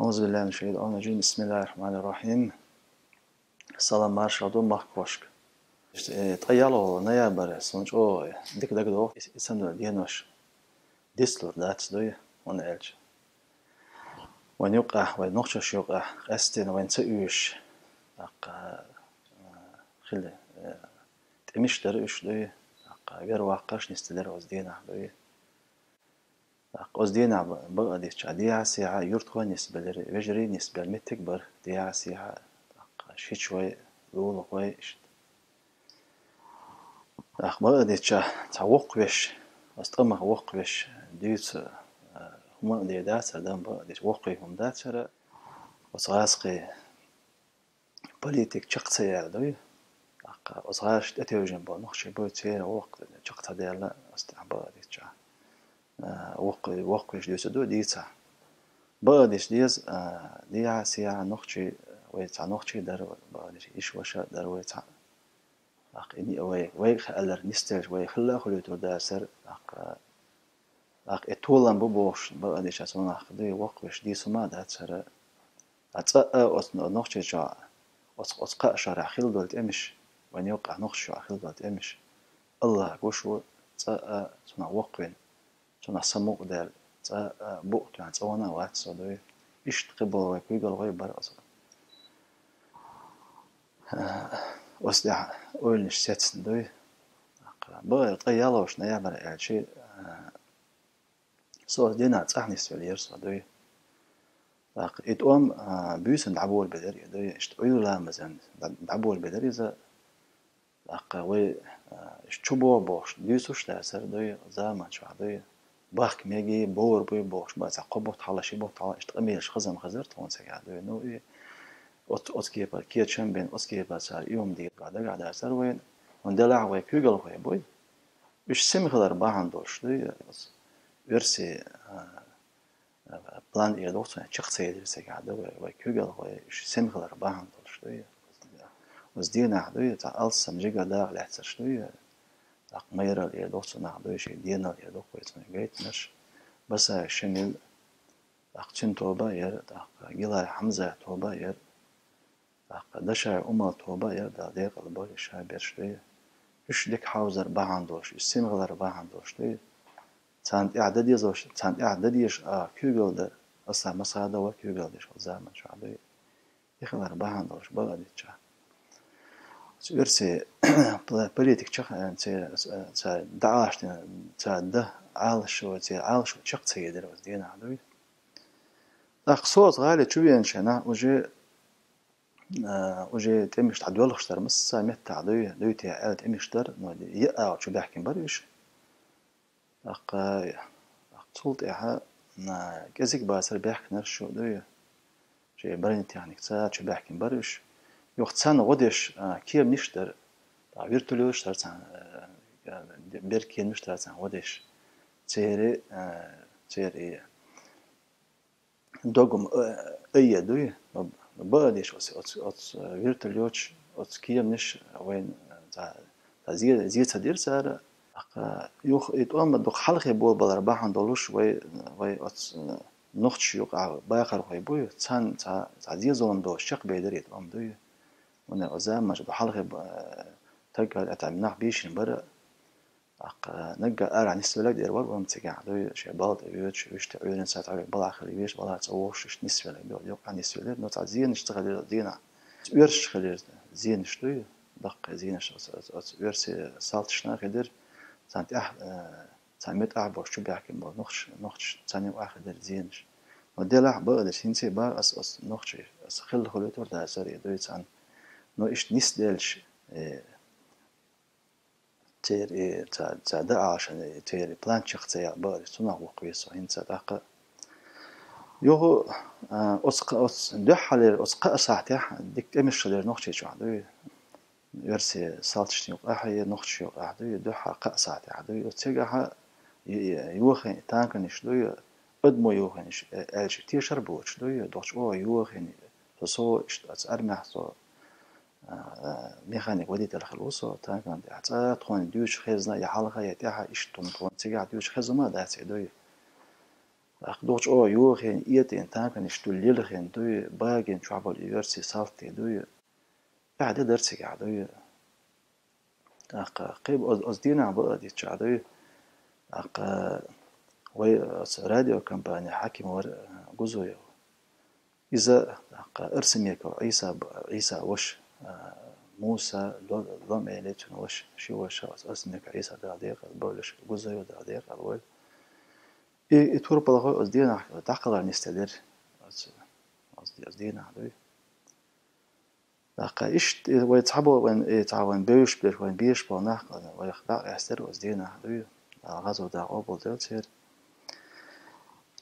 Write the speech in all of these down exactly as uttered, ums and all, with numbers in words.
أعوذ بالله من الشيطان الرجيم. بسم الله الرحمن الرحيم. Салам маршал ду махкошка. Э, ткъаь ялхлагӀа ноябрь сона чӀоагӀа дика дагадоагӀа, и санна денош дицлур дац дуй, хӀана аьлча вайн юкъахь, вайн нохчаш юкъахь, къаьсттина вайна ца оьшуш, тӀаккха, а, хила, э, тӀемаш дара уьш дуй, тӀаккха вер ваккхарш нисделира оцу дийнахь дуй. ТӀаккха оцу дийнахь ба-, бакъдерг дийцича, дехьа-сехьа юьртахой нисбелира, вежарий нисбелира, меттиг бара дехьа-сехьа, тӀаккха шичой, лулахой, иштта. ТӀаккха бакъдерг дийцича, цхьа воккхавеш, оцу тӀамах воккхавеш дуьйцу, а, хӀума а де дацара, дан бакъдерг дийцича, воккхий хӀума дацара, оцу гӀазкхий политика чекх ца яьлла дуй. ТӀаккха оцу гӀазкхаша тӀетевжина болу нохчий буй, церан воккха чекх ца даьлла, оцу тӀехь бакъдерг дийцича, а, воккхий, воккхавеш дуьйцу дуй дийца. Бакъдерг дийцича деза, а, дехьа-сехьа нохчий, вай цхьа нохчий дара, бакъдерг дийцича, йиша-ваша а дара вай цхьа. ТӀаккха и ни-, вай, вай хаалар нисделча, вай хилла а хуьлуьйтур дацара, тӀаккха, тӀаккха и толам бу бохуш, бакъдерг дийцича, цунах дуй, воккхавеш дийца хӀума а дацара. Ткъа цкъа а оцу но-, Нохчийчохь, оцу, оцу кхаа шарахь хилла долу тӀемаш, вайн юкъахь нохчашна хилла долу тӀемаш, АллахӀ гуш ву, цкъа а цунах воккхавина, цунах самукъадаьлла, цкъа а букъ тоьхна цӀа вахана а вац со дуй. Иштта кхин болу вай куьйгалхой бара оцу, а, оцу тӀехь ойланаш сецна дуй. Бакъдерг ткъаь ялхалгӀа ноябрь аьлча, а, со оцу дийнахь цӀахь нисвелира со дуй. ТӀаккха и тӀом, а, буьйсанна дӀаболабелира и дуй, иштта Ӏуьйра ламазан дӀа-, дӀаболабелира иза. ТӀаккха вай, а, иштта чу боху бохуш, дуьйцуш а дацара дуй, заманчохь дуй. Бахка мегий, бовр буй бохуш, бац, цхьа кхо бутт хьала, ши бутт хьала, иштта къамелаш хазам хезара тхуна цигахь дуй. Ну, и оц-, оцу кепара кечам бен, оцу кепара цара и хӀума дийр дагахь дацара вайна. ХӀунда делахь вай куьйгалхой буй. Уьш сема хилар бахьана долуш дуй, оцу оьрсийн, а, а, план эр ду цунах, чекх ца елира цигахь ду вай, вай куьйгалхой, уьш сема хилар бахьана долуш дуй. Оцу дийнахь дуй, цхьа алссам жигара дакъа лаьцнарш дуй, тӀаккха майралла эр ду цунах дуй, шен денал эр ду вай цунах гайтинарш. Басаев Шамил, тӀаккха цуьнан тоба а яра, тӀаккха Гилаев Хьамзан тоба а яра. ТӀаккха Дашаев Умал тоба а яра, Дала декъала бойла, ша берш дуй. Уьш дика хьовзар бахьана долуш, уьш сема хилар бахьана долуш дуй. Царна тӀехь дан дезаш, царна тӀехь дан дезаш, а, куьйгалла дар, аса масхада вай куьйгалла деш вай заманчохь дуй. И хилар бахьана долуш бакъдерг дийцича. Оцу оьрсийн пла-, политика чекх, а, ца, ца, ца дӀа Ӏалашдина, ца да Ӏалашо, ца Ӏалашо чекх ца елира оцу дийнахь дуй. ТӀаккха со оцу гӀали чу веанчу хенахь уже а, уже тӀемаш дӀадоьлхуш дара, массо а меттахь дуй, дуй те аьлла тӀемаш дара, но йиъ агӀо чу баьхкина бара уьш. ТӀаккха, тӀаккха цул тӀаьхьа, а, кӀезиг бацара баьхкинарш шу дуй, шен бронетехникаца чу баьхкина бара уьш. Юха царна гӀо деш, а, кеманаш дара, тӀаккха вертолёташ дара царна, а, а, бер кеманаш дара царна гӀо деш. Церан, а, церан догум, э, айъа дуй, бакъдерг дийцича, оцу, оцу, оцу, э, вертолёташ, оцу кеманаш вайна, э, цхьа, цхьа зе-, зе ца дира цара. ТӀаккха юха и тӀом дукха хьалхе болабалар бахьана долуш вай, вай оцу, э, нохчашна юкъахь бахархой буй, царна цхьа, цхьа зе-зулам долуш чекхбевлира и тӀом дуй. ХӀунда аьлча заманчохь дукха хьалхе б-, э, таггал а тӀехь нах бийшина бара. ТӀаккха наггахь арахь нисвелларг дера вара вайн цигахь дуй, шен балха тӀе воьдуш, вуьшта Ӏуьйранна сацахь вега балхахь хила везаш, балхара цӀа вогӀуш, иштта нисвелларг дера, юкъахь нисвеллера, но цхьа зенаш ца хилира дийнахь. Оьрсашна хилира зенаш дуй, даккхий зенаш оцу, оцу, оцу оьрсийн салташна а хилира, царна тӀехь, э, царна муьтӀахь болуш чу баьхкина болу нохчаш, нохчашна царна юкъахь а хилира зенаш. Но делахь бакъдерг дийцича, хӀинца а боху ас, ас нохчий, ас хилла хуьлуьйтур дацара и дуй царна. Но иштта нисделча, э, церан и ца, ца даа Ӏалашан, и церан и план чекх ца яьлла бакъдерг, цунах воккхаве со хӀинца тӀаккха. Юха, а, оцу кха-, оцу дуьххьалера, оцу кхаа сахьтехь дика тӀемаш хилира Нохчийчохь дуй. Оьрсийн салташна юкъахь а, нохчашна юкъахь дуй, дуьххьара кхаа сахьтехь дуй. Оцу цигахь и, и, йохийна танканаш дуй, адамо йохийнарш, э, аьлча тешар боцуш дуй, дохчу оха йохийна, со, со иштта оцу армехь со, а, механик, водитель хилла ву со, танкана тӀехь цкъа тхуна дуьйцуш хезна, я хьалха, я тӀаьхьа, иштта хӀума тхуна цигахь дуьйцуш хезна хӀума а дац и дуй. ТӀаккха духучу оха юххе, этӀийна, танканаш дуй, лилхина дуй, багина чохь болу и оьрсийн салти дуй. Тахьа де дара цигахь дуй. ТӀаккха кхин оз, оз дийнахь бу а дитчахь дуй. ТӀаккха вай оцу радиокомпани хьаким вара, а, Гузоев. Иза, тӀаккха, Арсамеков Ӏийса, Ӏийса ваша, а, Муса, Ло-, Лом элира цуьнан ваша, ши ваша, оцу Арсамеков Ӏийса Дала декъала бойла, Гузоев Дала декъала бойла. И, и турпалхой оцу дийнахь дӀакхалар нисделира. Оцу, оцу, оцу дийнахь дуй. ТӀаккха иштта и вай цхьаболу вайн, и цхьа вайн бевзаш берш, вайн безаш болу нах, вайх дӀа а къаьстира оцу дийнахь дуй, а, гӀазот дакъа къобалделла церан.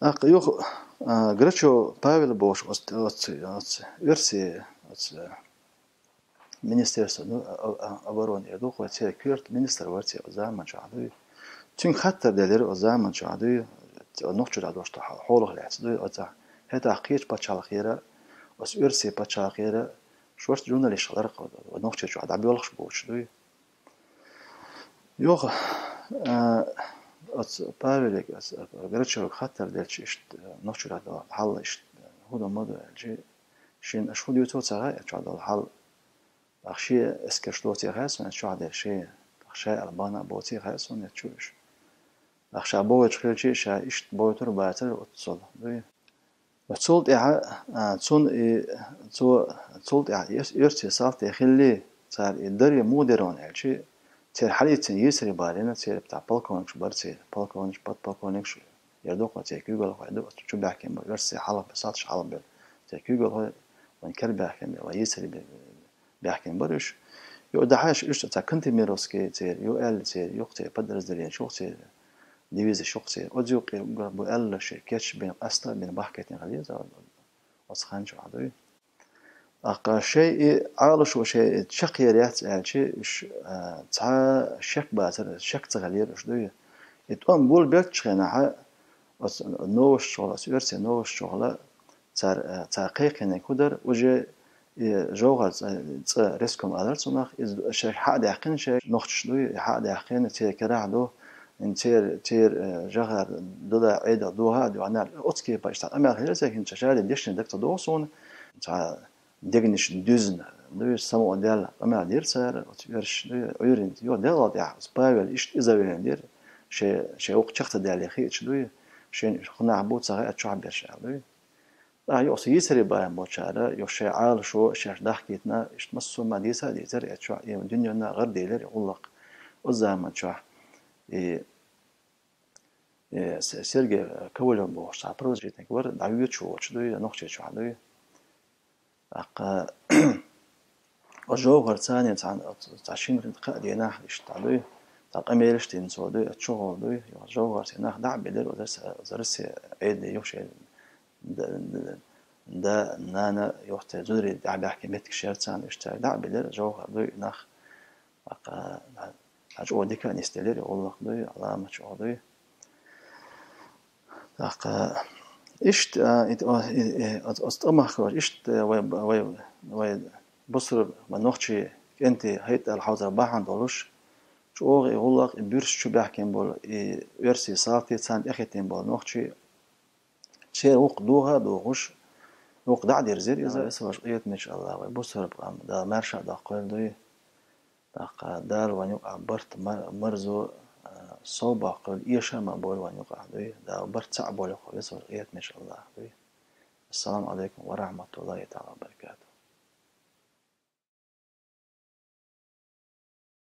ТӀаккха юха, а, Грачев Павел бохуш оцу, оцу, оцу оьрсийн, оцу министерство, ну, а, а, обороны эр ду, кхо церан коьрта министр вара церан оцу заманчохь дуй. Цуьнга хаттар делира оцу заманчохь дуй, нохчийчохь долуш долу хьо-, хьолах лаьцна дуй, оцу хӀетахь кхечу пачхьалкхера, оцу оьрсийн пачхьалкхера, шорта журналисташ хилар-кх, нохчийчохь дӀабоьлхуш боцуш дуй. Юха, а, оцу Павелига, оцу Грачевга хаттар делча, иштта, нохчийчохь долу хьал иштта, хӀун ду, ма ду аьлча, шена аша хӀун дуьйцу ца хаьа, чохь долу хьал. ТӀаккха шен эскарш доций хаьа суна, чохь дерг шен, тӀаккха ша аьлла бахьана а боций хаьа суна, чу уьш. ТӀаккха ша бохуьйтуш хилча, ша иштта бойтур а бацара оццул дуй. Цул тӀаьхьа, а, цунна и, цо, цул тӀаьхьа и оьрсийн салти хилли, цара и даре муха дира аьлча, церан хьалийцина йийсаре бахийна, церан тӀаккха полковникаш бара церан, полковникаш, подполковникаш, эр ду-кх церан куьйгалхой ду, оцу чу баьхкина бу, оьрсийн хьалха, салташа хьалха бу, церан куьйгалхой, вайн кара баьхкина бу, вайн йийсаре бе-, баьхкина бара уьш. Юха дӀахьаьжча уьш цхьа Кантемировский церан, ю аьлла церан, юха церан подразделенеш, юха церан дивизеш, юха церан. Оцу юккъе уггар бу аьлла, шайн кечбина, къаста а бина, бахкийтина хилла еза оцу хан чохь дуй. ТӀаккха шайн и Ӏалашо шайн и чекхъер яц аьлча, уьш, а, цхьа шек бацара, шек ца хилира уьш дуй. И тӀом гулбеллачу хенахь, оцу новосташкахула, оцу оьрсийн новосташкахула, цара, а, цара кхайкхинарг хӀун дара, уже и ЖовхӀар цӀа, цӀа реском алара цунах, иза шайга хьа а даьккхина, шайн нохчаша дуй, и хьа а даьккхина, церан карахь ду, ин церан, церан, э, ЖовхӀар дуда Ӏедал дуьхьа а дуьхьа, оцу кепара иштта къамел хилира церан, хӀинца ша дешнийн дага ца догӀу суна, цхьа дегнаш дуьзна, дуй, самукъадаьлла къамел дира цара, оцу оьрсаша, дуй, Ӏуьйранна, юха делкъал тӀехь оцу Павел иштта иза а вевлла дира, шайн, шайн вукху чекх ца даьллий хиъча, дуй, шайна уьш хӀун нах бу ца хаьа чохь берш аьлла, дуй. ТӀаккха юха со йийсаре бахьана болчара, юха шайн Ӏалашо шаьш дахкийтина, иштта массо а ма дийца а дийцара, и чохь и дуьненна гӀар дийлира и гӀуллакх. Оцу заман чохь и, и Се-, Сергей Ковалев бохуш цхьа правозащитник вара, дӀавоьдуш воцуш дуй, нохчийчохь дуй. ТӀаккха оцу ЖовхӀар царна цхьаьна, цхьа шина кхаа дийнахь иштта дуй, цхьа къамелаш дина цо дуй, оцу чухула дуй, юха ЖовхӀар церан нах дӀа а биллира, оцу Росси-, оцу Росси Ӏедале юха шайн да, да, да, нана, юха церан зударий дӀабаьхкина меттигаш яра царна, уьш цаьрга дӀа а биллира, ЖовхӀар дуй, нах, тӀаккха, хьан чӀогӀа дика а нисделира, и гӀуллакх дуй, Ӏаламат чӀогӀа дуй. ТӀаккха, иштта, а, ит-, а, и, и, оц-, оцу тӀамах хилар, иштта, а, вай, вай, вай бусурба, вай нохчий кӀентий хӀайттӀал хьовзар бахьана долуш, чӀогӀа и гӀуллакх, и буьрса чу баьхкина болу, и оьрсийн салти, царна тӀехӀиттина болу нохчий, церан вукху духа а духуш, вукху дӀа а дирзира иза. Весалаш къетамечу Аллах, вай бусурба къам, Дала маьрша а доккхийла дуй. ТӀаккха Дала вайн юкъахь барт, мар-, марзо, а, сов боккхийла, эша а ма бойла вайн юкъахь дуй. Дала барт цхьаъ бойла вай, весалаш къетамечу Аллах дуй. Ассаламу Ӏалайкум ва рахьматуллахӀи таӀала ва баракатухӀ.